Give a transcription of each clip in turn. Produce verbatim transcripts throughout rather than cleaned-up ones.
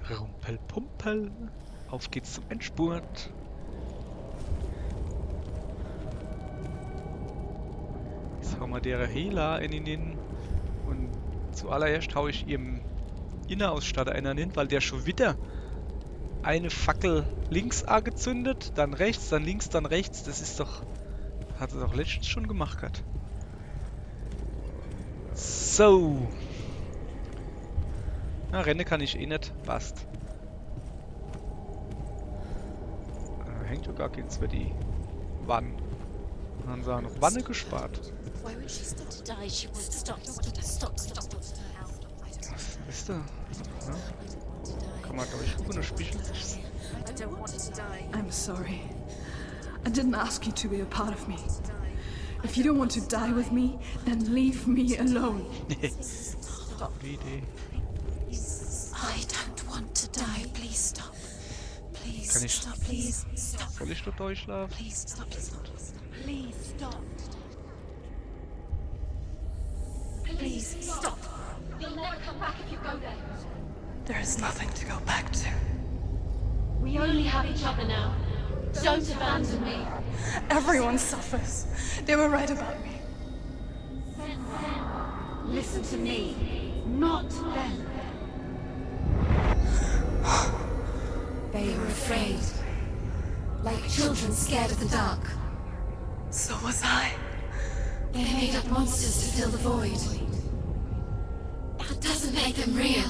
Rumpelpumpel. Auf geht's zum Endspurt. Jetzt haue mer dere Hela in den, in. Un zuallererscht hau ich ihrem Innerausstatter eener in, weil der schun widder e Fackel links agezündet, dann rechts, dann links, dann rechts. Das is doch, hat er doch letztens schun gemacht gehat. So. Na, renne kann ich eh net. Passt. Äh, hängt jo gar keens für die Wann. Dann han se noch Wanne gespart. Why would she stop to die? She wants to stop, stop, stop, stop, stop. Wisst ihr? Ja? Kann mer durchgucke, der Spiegel. I don't want to die. I'm sorry. I didn't ask you to be a part of me. If you don't want to die with me, then leave me alone. Stop. Gute Idee. I don't want to die. Please stop. Please stop. Please stop. Soll ich do durchschlafe? Please stop. Please stop. Please stop. Please stop. You'll never come back if you go there. There is nothing to go back to. We only have each other now. Don't abandon me. Everyone suffers. They were right about me. Listen to me, not them. They were afraid, like children scared of the dark. So was I. They made up monsters to fill the void. That doesn't make them real.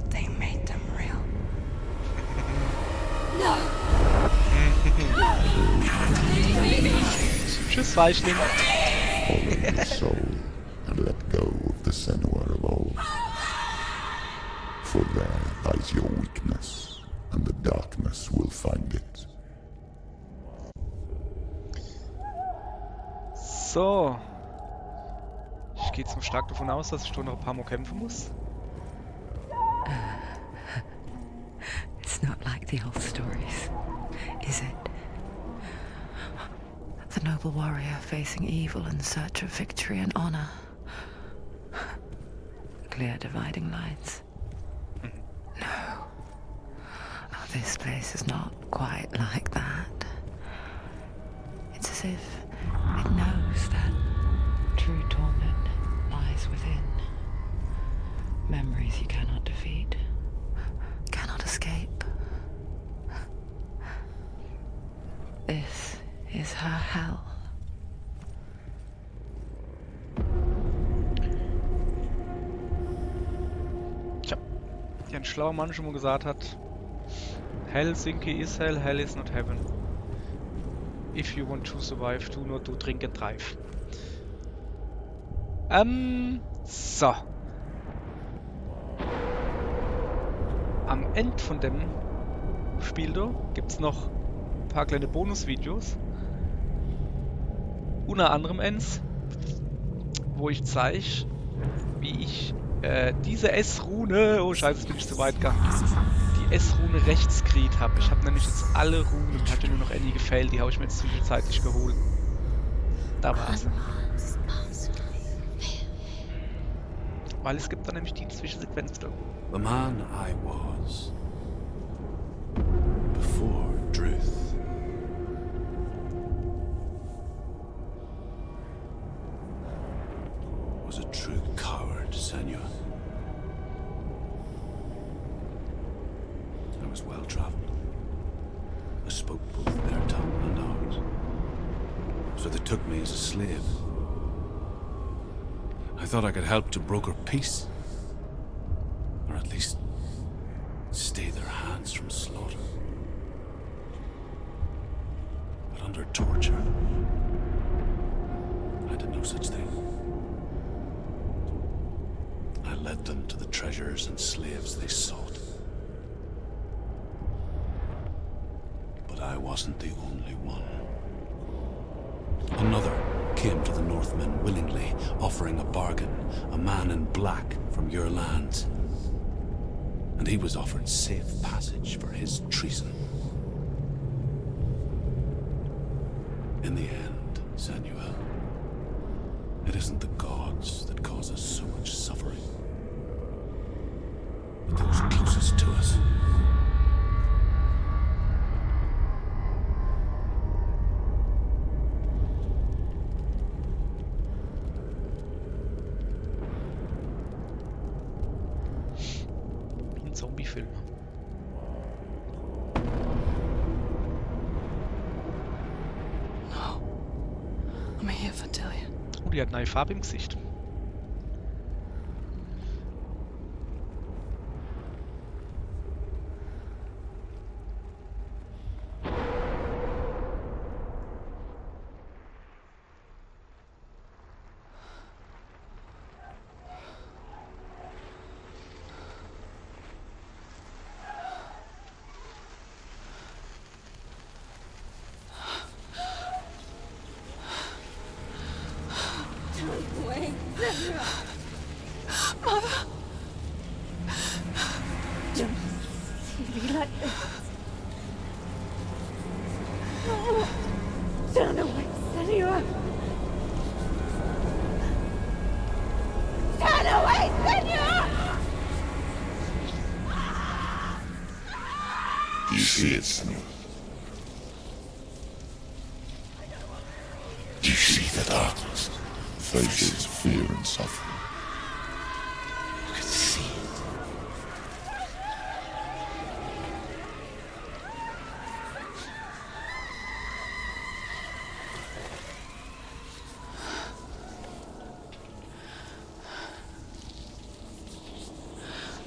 They made them real. No! Tschüss, Weichling. Follow your soul and let go of the Senua of old. For there lies your weakness, and the darkness will find it. So. Ich geh jetzt mol stark davon aus, dass ich do noch e paar Mol kämpfe muss. It's not like the old stories, is it? The noble warrior facing evil in search of victory and honor. Clear dividing lines. No. Oh, this place is not quite like that. It's as if it knows that true torment lies within. Memories you cannot defeat, cannot escape. This is her hell. Tja, wie en schlauer Mann schun mol gesaat hat, Helsinki is hell, hell is not heaven. If you want to survive, do not do drink and drive. Ähm, so. Am End vun dem Spiel do gibt's noch e paar kleine Bonusvideos. Unner annerem eens, wo ich zeig, wie ich, äh, diese S-Rune, oh Scheiße, jetzt bin ich zu weit gegange, die S-Rune rechts gekriet hab. Ich hab nämlich jetzt alle Rune, mir hat jo nur noch ääni gefehlt, die hab ich mir jetzt zwischenzeitlich geholt. Do war's. Weil es gibt do nämlich die Zwischensequenz do. The man I was before Druth was a true coward, Senua. I was well traveled. I spoke both their tongue and ours. So they took me as a slave. I thought I could help to broker peace, or at least stay their hands from slaughter. But under torture, I did no such thing. I led them to the treasures and slaves they sought. But I wasn't the only one. Another came to the Northmen willingly, offering a bargain, a man in black from your lands. And he was offered safe passage for his treason. In the end, Samuel, it isn't the gods that cause us so much suffering, but Zombie-Filme. No. I'm here for Dillion. Oh, die hat neue Farbe im Gesicht. Mother! Don't see me like this. Turn away, Senua! Turn away, Senua! You see it, Senua? Do you see the darkness? Faces of fear and suffering. You can see it.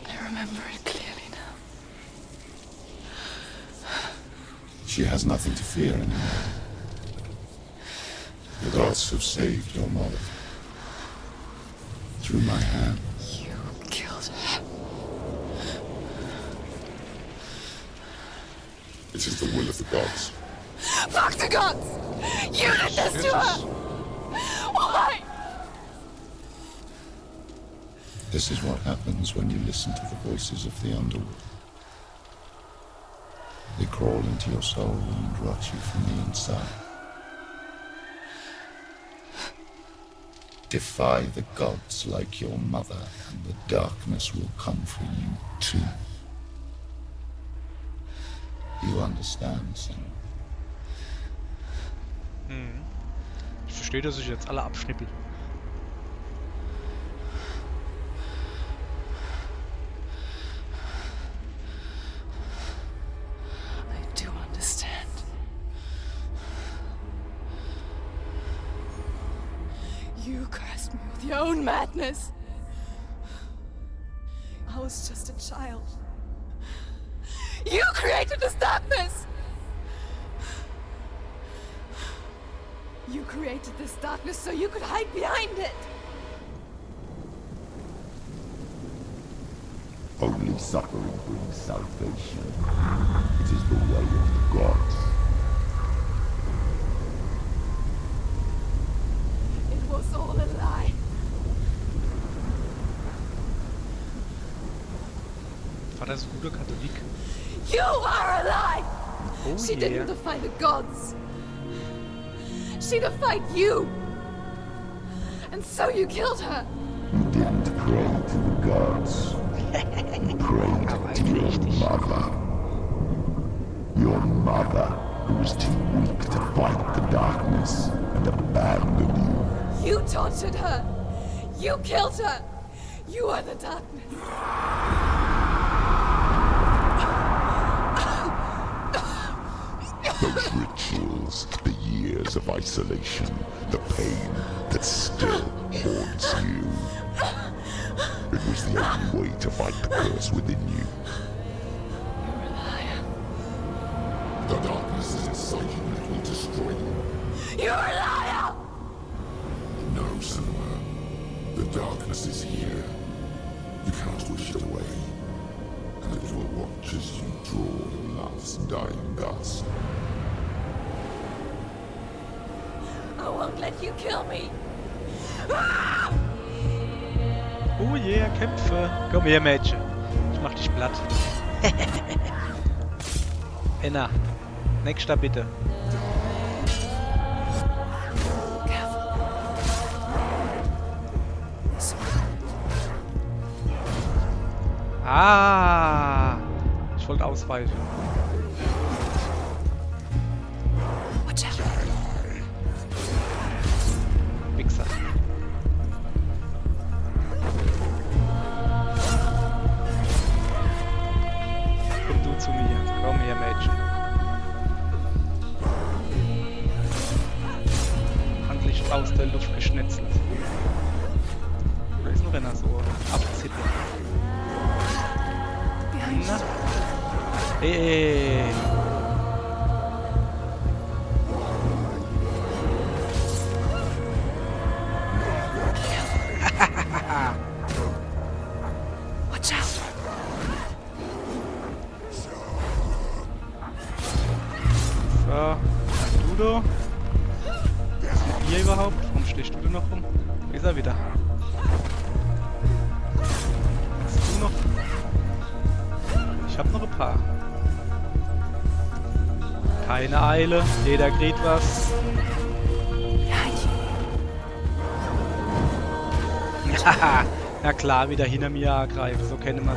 I remember it clearly now. She has nothing to fear anymore. The gods have saved your mother. Through my hand. You killed her. It is the will of the gods. Fuck the gods! You did this to her! Why? This is what happens when you listen to the voices of the underworld. They crawl into your soul and rot you from the inside. Defy the gods like your mother, and the darkness will come for you too. You understand, Senua? Hm. Ich verstehe, dass ich jetzt alle abschnippel. I do understand. You cursed me with your own madness. I was just a child. You created this darkness! You created this darkness so you could hide behind it! Only suffering brings salvation. It is the way of the gods. It was all a lie. Vater ist ein guter Katholik. You are a lie! Oh She yeah. Didn't defy the gods. She defied you. And so you killed her. You didn't pray to the gods. You prayed to your mother. Your mother, who was too weak to fight the darkness and abandoned you. You tortured her. You killed her. You are the darkness. Those rituals, the years of isolation, the pain that still haunts you. It was the only way to fight the curse within you. You're a liar. The darkness is inside you and it will destroy you. You're a liar! No, Senua. The darkness is here. You cannot wish it away. And it will watch as you draw your last dying gasp. I won't let you kill me! Oh yeah, kämpfe. Komm her, Mädchen. Ich mach dich platt. Enna. Nächster bitte. Ah! Ich wollte ausweichen. Wichser. Ey. Watch out! So, du do. Was mit dir überhaupt? Warum stehst du da noch rum? Is er wieder. Hast du noch? Ich hab noch e paar. Keine Eile, jeder kriegt was. Na klar, wieder hinter mir angreifen, so kennt man.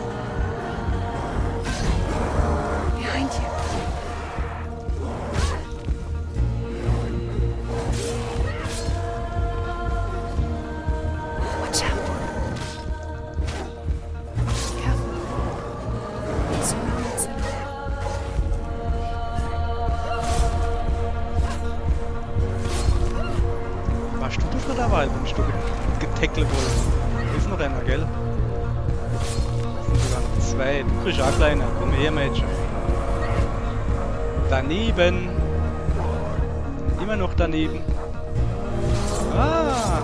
Behind you. Watch out. Careful. Surrounded. Warst du das dabei, wenn ich da ge- getackelt wurde? Da is noch einer, gell? Das sind sogar noch zwei. Du kriegst auch kleiner. Komm her, Mädchen. Daneben. Immer noch daneben. Ah!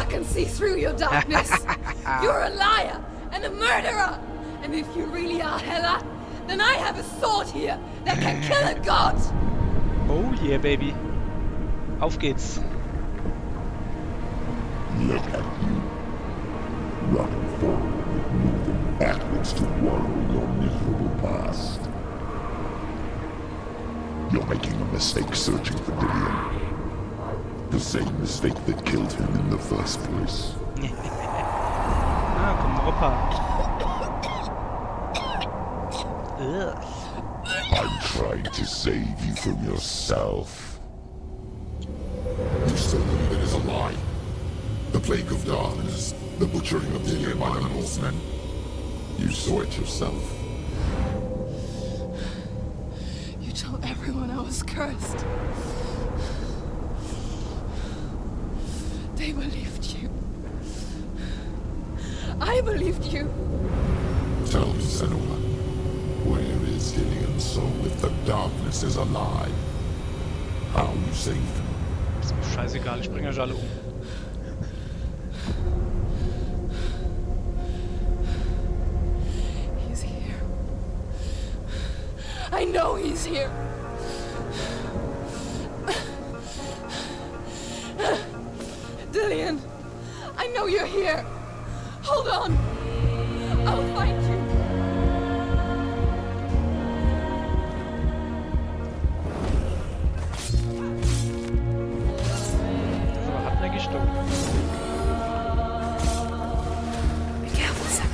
I can see through your darkness. You're a liar and a murderer. And if you really are Hela, then I have a sword here that can kill a god. Oh yeah, baby. Auf geht's. Look at you. Running forward, moving backwards to wallow in your miserable past. You're making a mistake searching for Dillion. The same mistake that killed him in the first place. Ah, komm, Opa. Ugh. I'm trying to save you from yourself. You still believe it is a lie? The plague of darkness, the butchering of Dillion by the Northmen. You saw it yourself. You told everyone I was cursed. They believed you. I believed you. Tell me, Senua, where is Dillion's soul if the darkness is a lie? How you save him? Is mir scheißegal, ich bring euch alle um. He's here. I know he's here. Dillion, I know you're here. Hold on. I'll find you. Das is aber hartnäckig dumm. Be careful, Sam.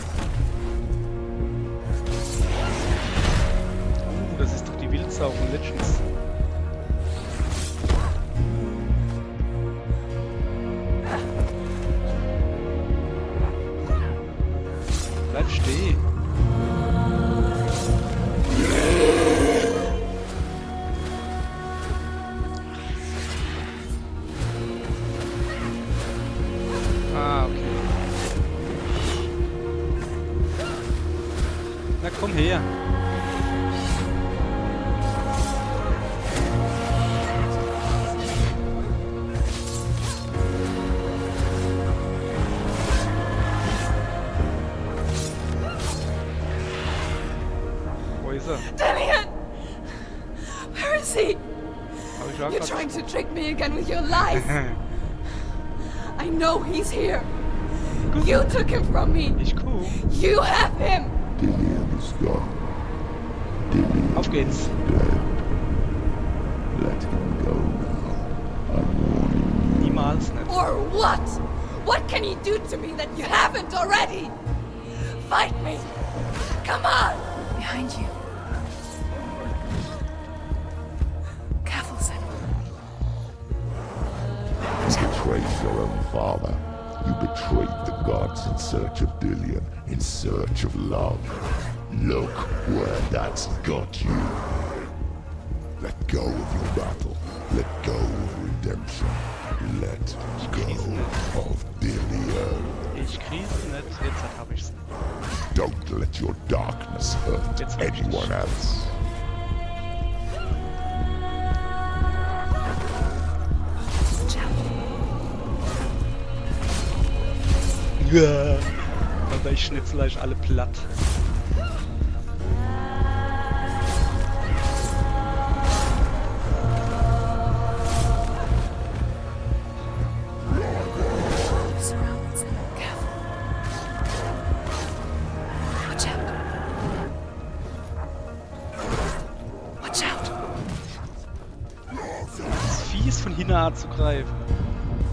Uh, das is doch die Wildsau von letztens. Bleib stehen. Ah, okay. Na komm her. Wo is er? Dillion! Where is he? Hab ich auch grad. You're trying to trick me again with your lies. I know he's here. Gut. You took him from me. Ich guck. You have him. Dillion is gone. Dillion is dead. Auf geht's. Let him go now. I'm warning you. Niemals net. Or what? What can he do to me that you haven't already? Fight me! Come on! Behind you. Careful, Senua. You betrayed your own father. You betrayed the gods in search of Dillion, in search of love. Look where that's got you. Let go of your battle. Let go of redemption. Let go of Dillion. Ich krieg's net, jetzt hab ich's. Don't let your darkness hurt anyone else. Ja. Awwer ich schnitzel eich alle platt. Watch out! Das Vieh is von hinne anzugreife.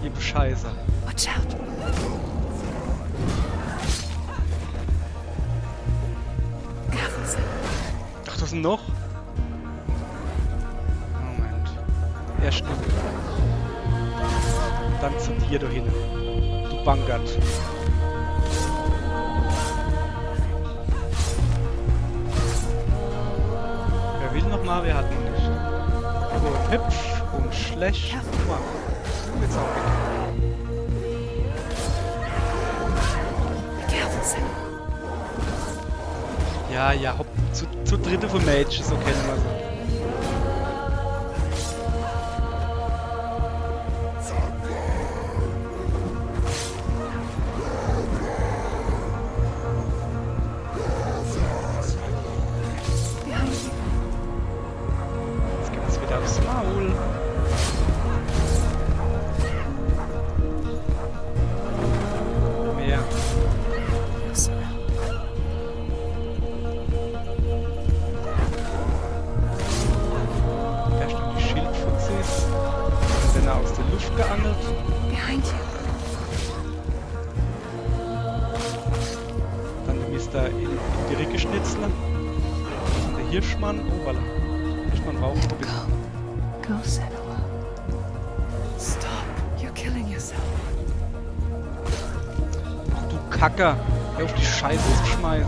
Ihr Bescheißer. Watch out! Ach, do sin noch? Moment. Erscht du. Dann zu dir do hinne. Du Bangert. Wer will noch mol? Wer hat noch net? So, hüpf un schlecht. Guck mol. Du willscht aach weg. Ja, ja, hopp. Zu, zu dritt vum Mädche, so kenne mer se. Jetzt gibt's widder uffs Maul. Mehr. Erscht mol die Schildfutze. Dann aus de Luft geangelt. Behind you. Dann de Mister in, in die Ricke schnitzle. De Hirschmann, oh voilà. Hirschmann brauche mer e bissel. Go, Senua. Stop. You're killing yourself. Ach du Kacke. Hör uff, die Scheiße zu schmeiße.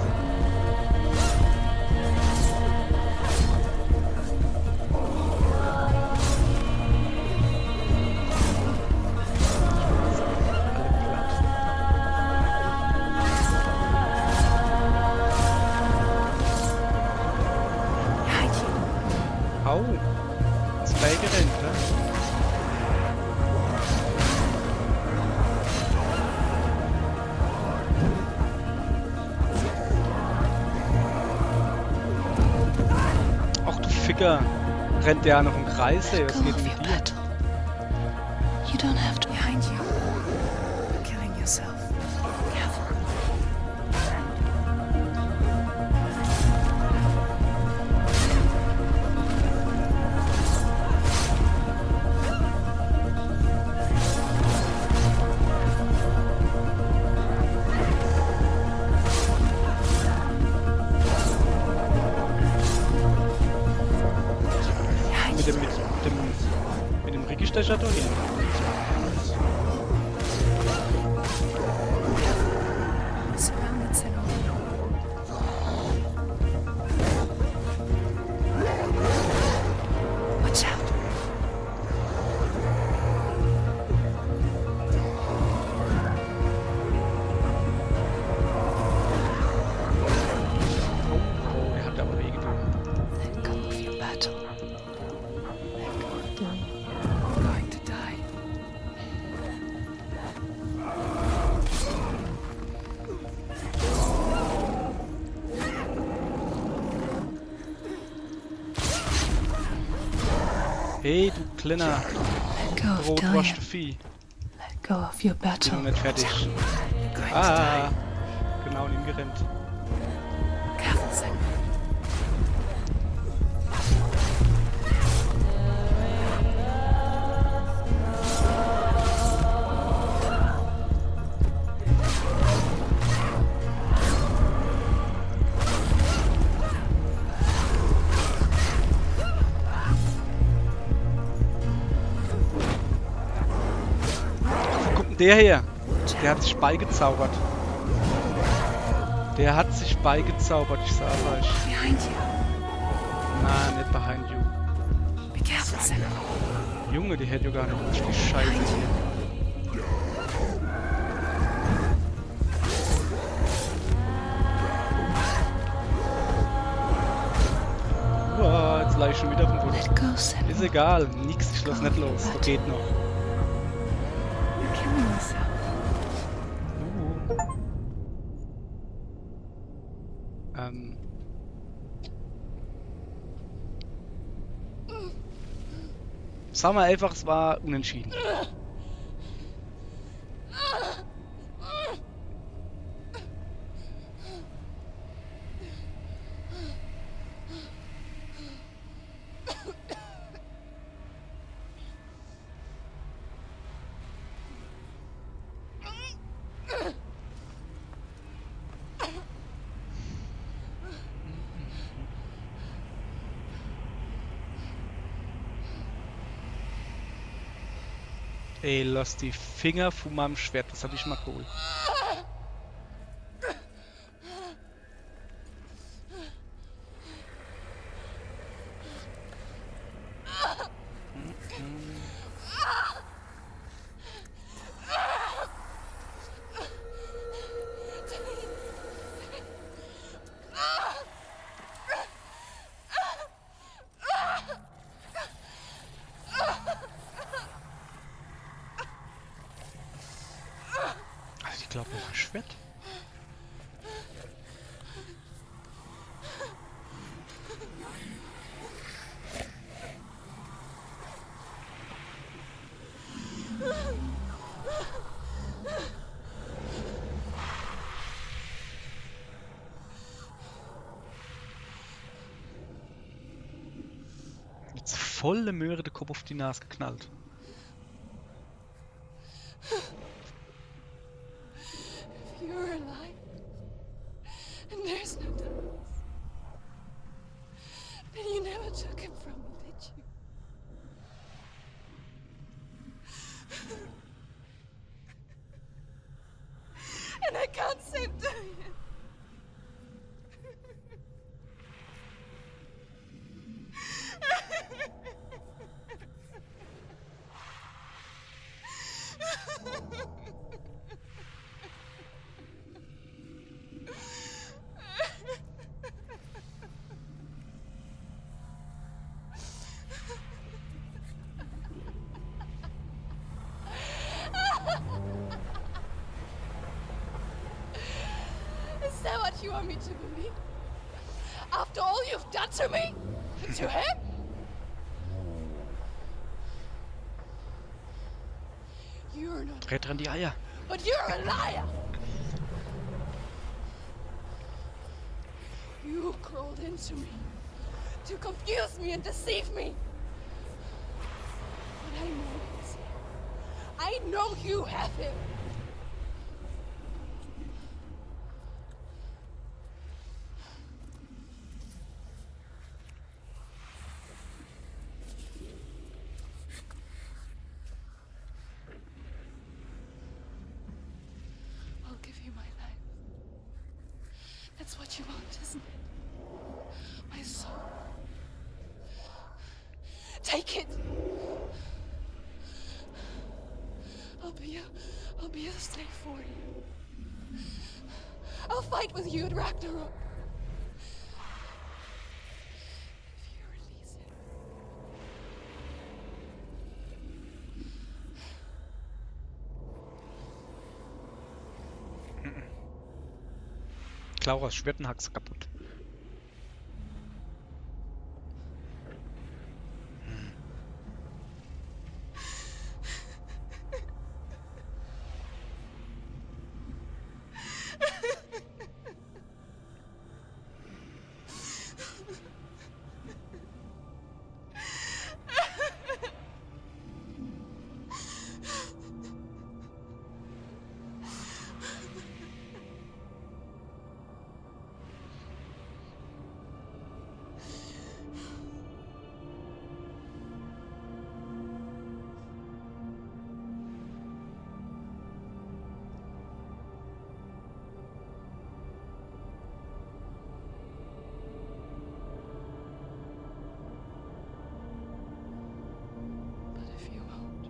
Au. Is beigerennt, ne? Ach du Ficker. Rennt der noch im Kreis, ey? Was geht denn mit dir? You don't have to. Behind you. You're killing yourself. Careful. Mit dem, mit dem, mit dem Ricochet do hin. Surrounded, Senua. Watch out. Oh, oh, er hat aber wehgetan. Let go of your battle. Let go of me. I'm going to die. Hey, du kleiner Let go of Dying. Rotwurstvieh. Let go of your battle. Bin noch net fertig. You're going to die. Ah, genau, in ihm gerennt. Careful, Senua. Wo kommt denn der her? Der hat sich beigezaubert. Der hat sich beigezaubert, ich sag's eich. Behind you. Na, net behind you. Be careful, Senua. Junge, die hält jo gar net uff, die Scheiße hier. Behind you. Schon wieder auf dem Boden. Let go, Sam. Is egal, nix, ich lass net los. So geht noch. You're killing yourself. Ähm. Sag mer einfach, es war unentschieden. Ey, lass die Finger von meinem Schwert, das hab ich mal geholt. Also ich glaub, das Schwert. Jetzt volle Möhre de Kopp auf die Nase geknallt. If you were alive, and there's no doubt, then you never took him from me, did you? And I can't say to you. Is that what you want me to believe? After all you've done to me? To him? You're not. Tritt in die Eier. But you're a liar! You crawled into me to confuse me and deceive me. But I know it. I know you have him. I'll give you my life. That's what you want, isn't it? My soul. Take it. I'll be a, I'll be a slave for you. I'll fight with you at Ragnarok. If you release it. Klauras Schwert un hack's kaputt. But if you won't,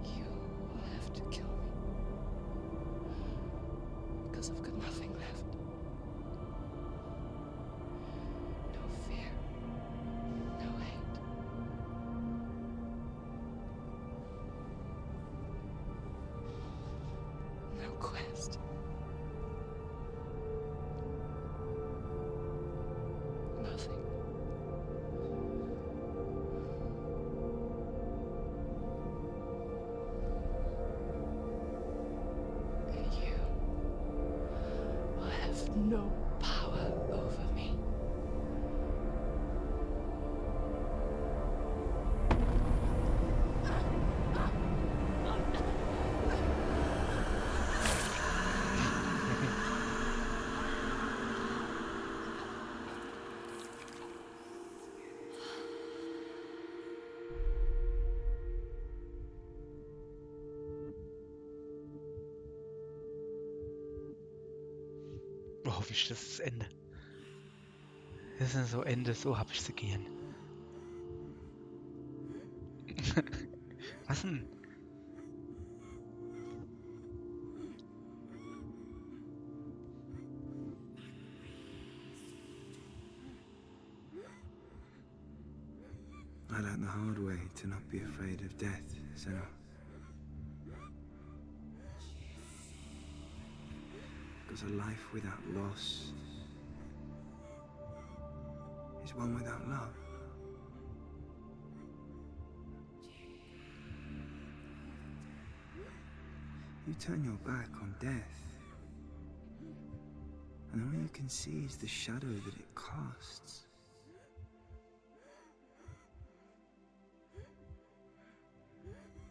you will have to kill me. Because I've got nothing left. No Quest. Nothing. You will have no power over me. Oh, wie is das, das Ende? Das is so Ende, so hab ich se gern. Was denn? I learned the hard way to not be afraid of death, Senua. Because a life without loss is one without love. You turn your back on death, and all you can see is the shadow that it casts.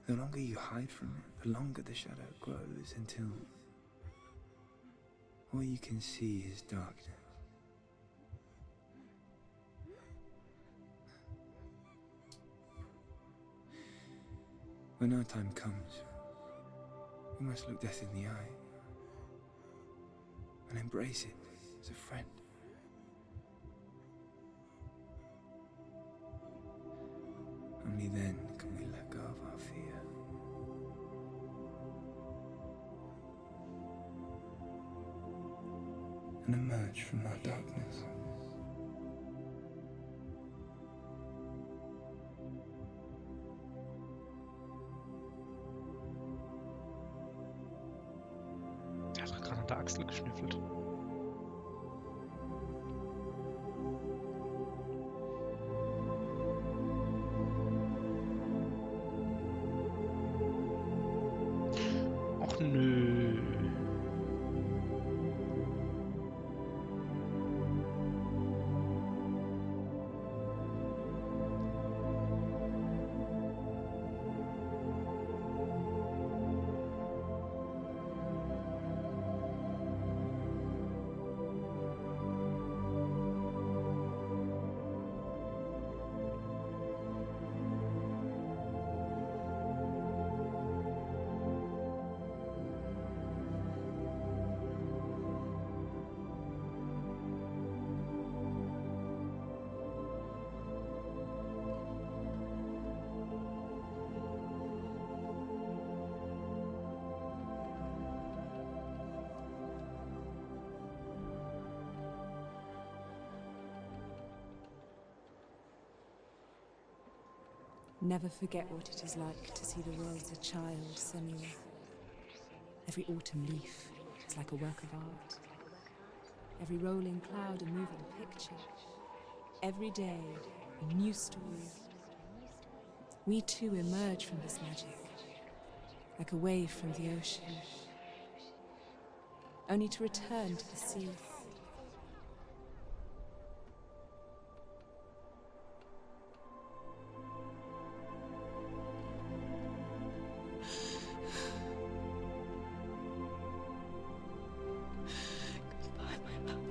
The longer you hide from it, the longer the shadow grows until all you can see is darkness. When our time comes, we must look death in the eye and embrace it as a friend. Only then can we let go of our fear and emerge from our darkness. Der hat doch gerade an der Achsel geschnüffelt. Och nö. Never forget what it is like to see the world as a child, Senua. Every autumn leaf is like a work of art. Every rolling cloud a moving picture. Every day a new story. We too emerge from this magic, like a wave from the ocean, only to return to the sea. Goodbye, my love.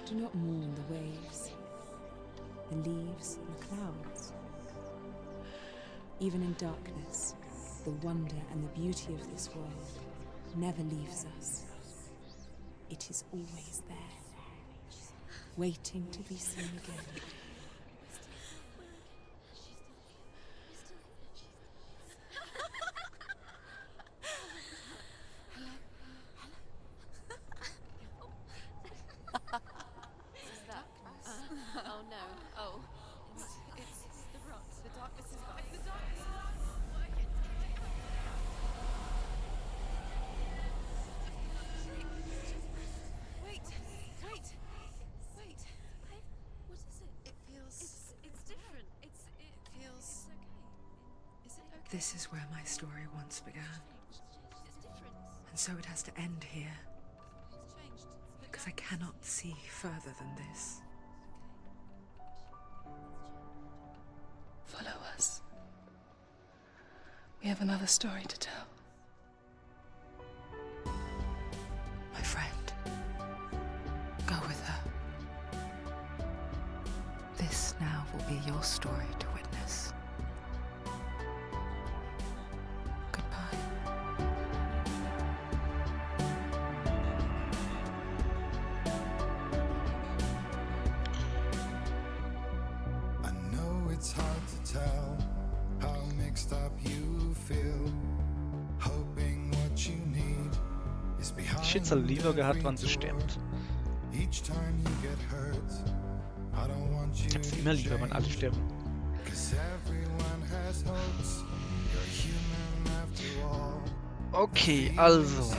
Do not mourn the waves, the leaves, and the clouds. Even in darkness, the wonder and the beauty of this world never leaves us. It is always there, waiting to be seen again. This is where my story once began. And so it has to end here. Because I cannot see further than this. Follow us. We have another story to tell. My friend, go with her. This now will be your story to witness. Goodbye. I know it's hard to tell how mixed up you feel. Hoping what you need is behind. Ich hätt's halt lieber gehabt, wann sie stirbt. Each time you get hurt, I don't want you to change. Ich hab's immer lieber, wann alle sterben. 'Cause everyone has hopes. You're human after all. Okay, also.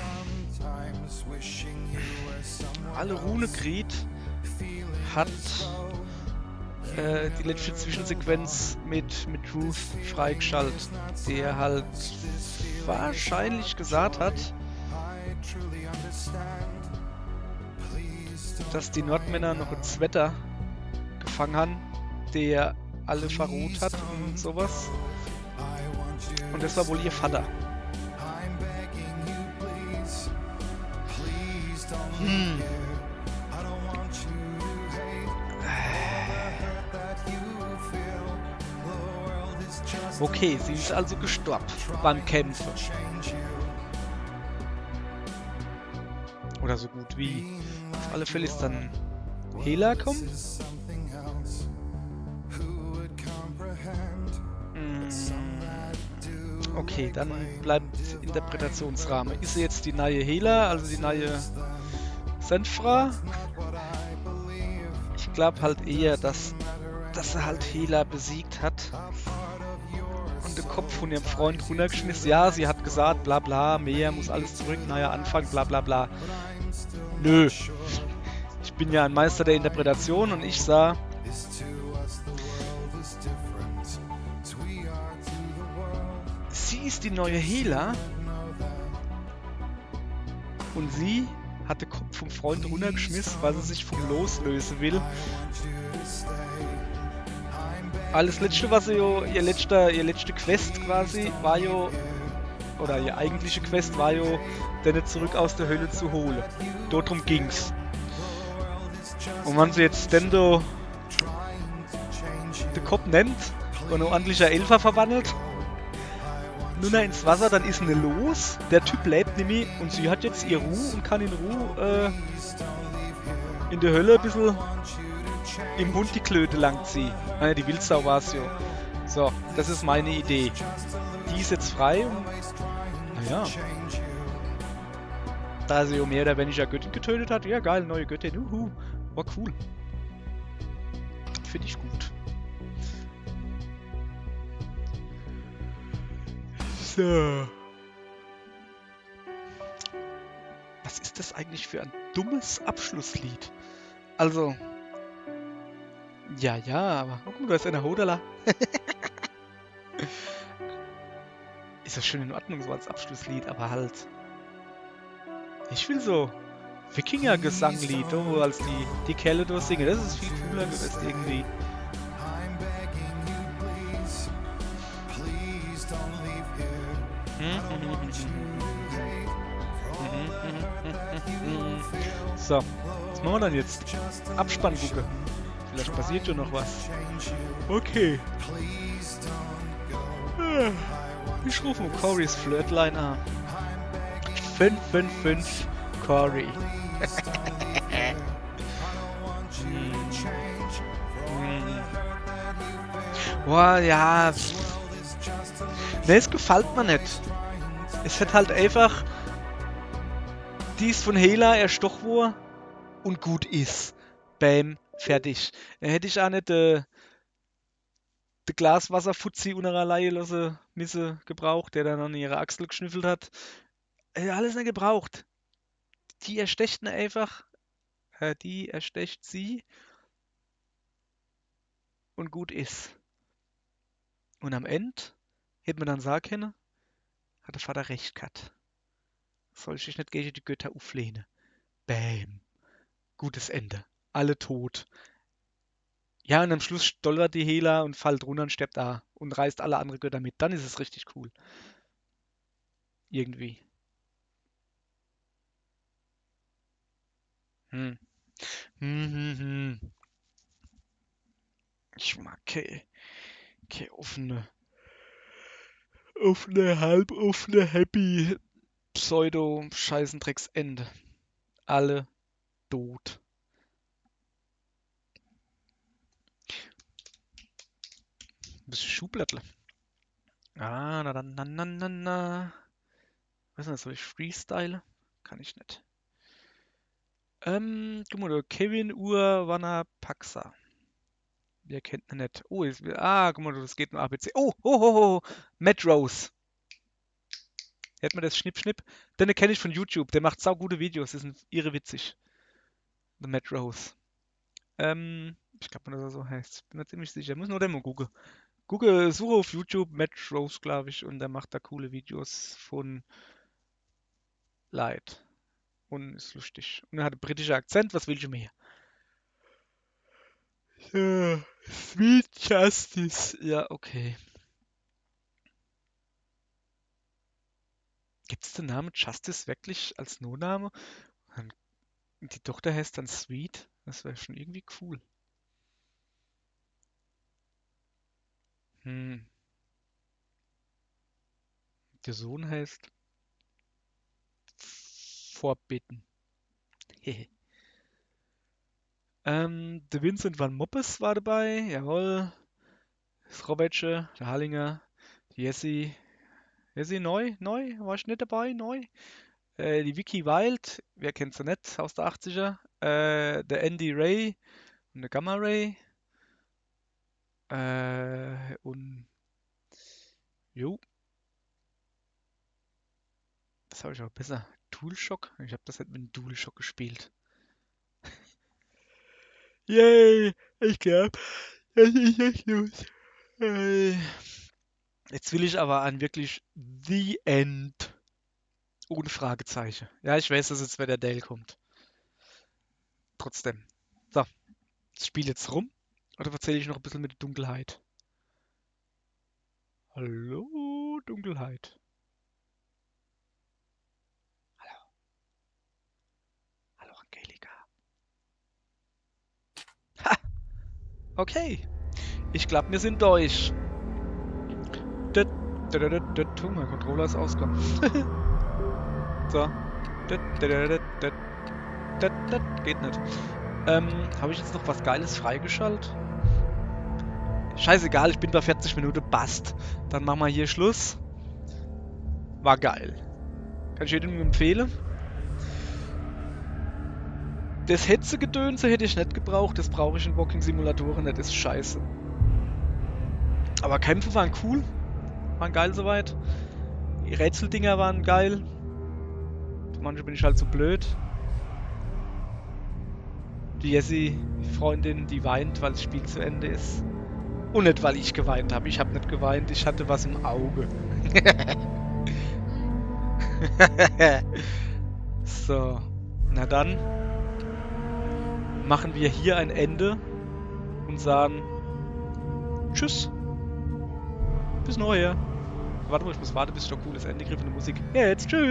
Alle Rune kriegt hat, äh, die letzte Zwischensequenz mit, mit Ruth freigeschalt, der halt wahrscheinlich gesagt hat, dass die Nordmänner noch en Zwetter gefangen haben, der alle verrot hat und sowas. Und das war wohl ihr Vater. Hm. Okay, sie ist also gestorben beim Kämpfen. Oder so gut wie. Auf alle Fälle ist dann Hela kommen. Mm, okay, dann bleibt Interpretationsrahmen. Ist sie jetzt die neue Hela, also die neue Senfra? Ich glaub halt eher, dass, dass sie halt Hela besiegt hat und den Kopf von ihrem Freund runtergeschmissen. Ja, sie hat gesagt, bla bla, mehr muss alles zurück, neuer Anfang, bla bla bla. Nö. Ich bin ja ein Meister der Interpretation und ich sah, sie ist die neue Hela. Und sie hat den Kopf vom Freund runtergeschmissen, weil sie sich vom loslösen will. Alles letzte, was sie jo, ihr letzter, ihr letzte Quest quasi, war jo, oder ihr eigentliche Quest war jo, den zurück aus der Hölle zu holen. Dort drum ging's. Und wenn sie jetzt den do den Kopf nimmt und en ordentlicher Elfer verwandelt, nunner ins Wasser, dann is ne los. Der Typ lebt nimmi und sie hat jetzt ihr Ruh und kann in Ruh, äh, in der Hölle e bissel im Hund die Klöte langziehen. Ah, die Wildsau war's jo. So, das is meine Idee. Die is jetzt frei und, naja. Da sie jo mehr oder weniger Göttin getötet hat, ja geil, neue Göttin, uhu. War cool. Find ich gut. So. Was is das eigentlich für ein dummes Abschlusslied? Also. Ja, ja, aber guck mal, da is einer Hodala. Is das schon in Ordnung, so als Abschlusslied, aber halt. Ich will so Wikinger-Gesanglied, do, wo als die, die Kerle do singe. Das is viel cooler gewesen irgendwie. So, was mache mer dann jetzt? Abspann gucke. Vielleicht passiert jo noch was. Okay. Ich ruf mo Corys Flirtline an. Fünf fünf fünf Cory. Hm. Hm. Boah, ja. Nee, es gefallt mer net. Es hätt halt einfach dies von Hela erstoch wor und gut is. Bäm, fertig. Dann hätt ich aa net, äh, de Glaswasserfuzzi unnerer leie losse misse gebraucht, der dann an ihre Achsel geschnüffelt hat. Äh, alles net gebraucht. Die erstecht ne einfach, äh, die erstecht sie und gut is. Und am End Hätt mer dann sage kenne, hat de Vadder recht ghat. Sollsch dich net gege die Götter uflehne. Bäm. Gutes Ende. Alle tot. Ja, un am Schluss stolpert die Hela un fallt runner un sterbt aa un reißt alle annere Götter mit. Dann is es richtig cool. Irgendwie. Hm. Hm, hm, hm. Ich mag kee, kee offene, offene, halboffene, happy, Pseudo-Scheißendrecksende. Alle tot. Bissche Schubladdle. Ah, na, na, na, na, na, na. Was is das? Soll ich freestyle? Kann ich net. Ähm, guck mol, do, Kevin Urwanapaxa. Wer kennt en net? Oh, is, ah, guck mol, das geht nur A B C. Oh, ho, ho, ho. Matt Rose. Hätt mer das Schnipp, Schnipp. Den kenn ich von YouTube. Der macht saugute Videos. Die sin irre witzig. The Matt Rose. Ähm, ich glaab, dass er so heißt. Bin mer ziemlich sicher. Muss nur den mol gucke. Gucke, suche uf YouTube Matt Rose, glaab ich, un der macht do coole Videos von Leit. Un is luschtig. Un er hat en britische Akzent, was willsch mehr? Ja, Sweet Justice. Ja, okay. Gibt's den Name Justice wirklich als Noname? Un die Tochter heißt dann Sweet? Das wär schon irgendwie cool. Hm. Der Sohn heißt Forbidden. Ähm, de Vincent van Moppes war dabei, jawohl. Das Robertsche, der Hallinger, die Jessie. Jessie Neu? Neu? War ich net dabei? Neu? Äh, die Vicky Wilde, wer kennt se net, aus de achtziger? Äh, der Andy Ray un der Gamma Ray. Äh, un jo. Das hab ich aber besser. DualShock? Ich hab das net mit dem DualShock gespielt. Yay! Ich glaab, das is jetzt los. Äh, jetzt will ich aber an wirklich The End. Ohne Fragezeiche. Ja, ich weiß, dass jetzt wieder Dale kommt. Trotzdem. So. Das Spiel jetzt rum. Oder verzähl ich noch e bissel mit der Dunkelheit? Hallo, Dunkelheit. Hallo. Hallo, Angelika. Ha! Okay. Ich glaab, mir sin durch. Dit, dit, dit, dit, dit. Oh, mein Controller is ausgegangen. So. Dit, dit, dit, dit, dit. Dit, dit. Geht net. Ähm, hab ich jetzt noch was Geiles freigeschalt? Scheißegal, ich bin bei vierzig Minute, passt. Dann mache mer hier Schluss. War geil. Kann ich jedem nur empfehle. Das Hetzegedönse hätt ich net gebraucht, das brauch ich in Walking-Simulatoren net, das is scheiße. Aber Kämpfe waren cool, waren geil soweit. Die Rätseldinger waren geil. Manchmal bin ich halt so blöd. Die Jessie, die Freundin, die weint, weil das Spiel zu Ende is. Un net, weil ich geweint hab. Ich hab net geweint, ich hatte was im Auge. So, na dann mache mer hier e Ende un sage Tschüss. Bis nochher. Wart mol, ich muss warte, bis ich noch cooles Ende krieg von der Musik. Jetzt, tschüss.